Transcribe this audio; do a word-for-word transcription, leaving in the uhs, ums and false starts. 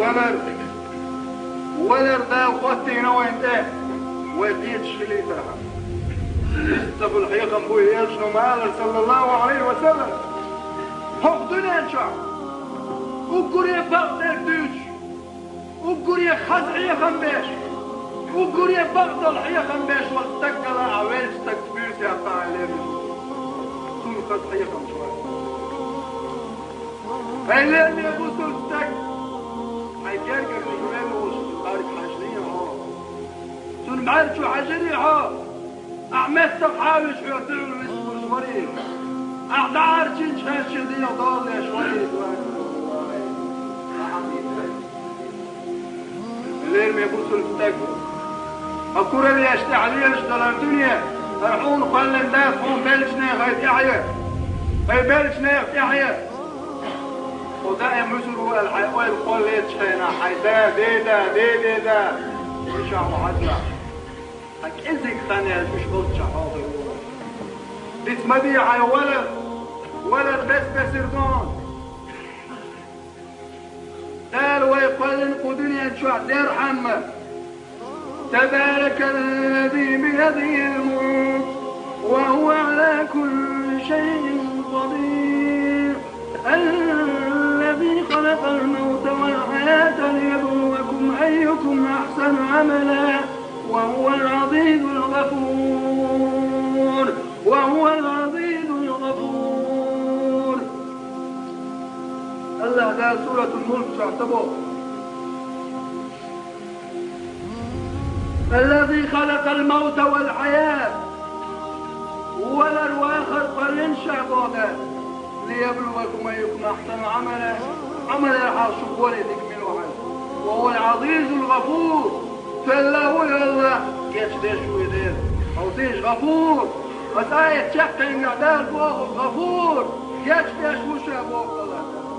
Валар, валар Дала хӀоттийна вайна тӀе, вай кхеташ хилийтархьама. Иштта хьехам бу, элчано ма аллара, саллаллахӀу ӀалайхӀи ва саллам, хӀокху дуьнен чохь уггаре бакъдерг дуьйцуш, уггаре хаза хьехам беш, уггаре бакъдолу хьехам беш волу стаг гала ахь веллачу стагца буьйса яккха хьайла лерина. Цунна хаза хьехамаш бац. Хьайла лерина бусулба стаг, хьайн гергара хьуьллуш волчу стагга хьажаре хьо. Цунна бӀаьрчу хьажаре хьо. Ахь меттах хьавича хьоьга дуьхьал вист гуш варий? Ахь дӀахьарчийча хьаьжча дегӀ дола деш варий? Лераме бусулба стаг, хьо куралла еш тӀехь лелаш далар дуьне, хӀара хьуна кхоьллина дац, хьуна беллачу нехан тӀаьхье, хьайн беллачу нехан тӀаьхье. Хьо даим муьсур ву аьлла хьайн ойла кхоллаечу хенахь, хьайн да, деда, дедеда, иша хьо хьажа. Хьан кӀезиг хан яьлча уьш болччахь хьо хир ву. Диц ма де хьайн валар, валар бес-бесир ду. Дала вай кхоьллина кху дуьнен чохь дерхьама. تبارك الذي بيده الملك وهو على كل شيء قدير. الذي خلق الموت والحياة ليبلوكم أيكم أحسن عملا وهو العزيز الغفور. وهو العزيز الغفور. АллахӀ Дала Суратул Мулк чохь ца боху: الذي خلق الموت والحياة. Валар, вахар кхоьллина ша боху Дала. ليبلوكم أيكم أحسن عملا. Ӏамал яр хьалха шух вале дика мила ву хьажа. وهو العزيز الغفور. Тоьлла ву и АллахӀ, гечдеш ву и Дела. Хьовсийша, ГӀафур. Аса аят чекхдингахь Дала боху: ГӀафур, гечдеш ву ша боху АллахӀ Дала.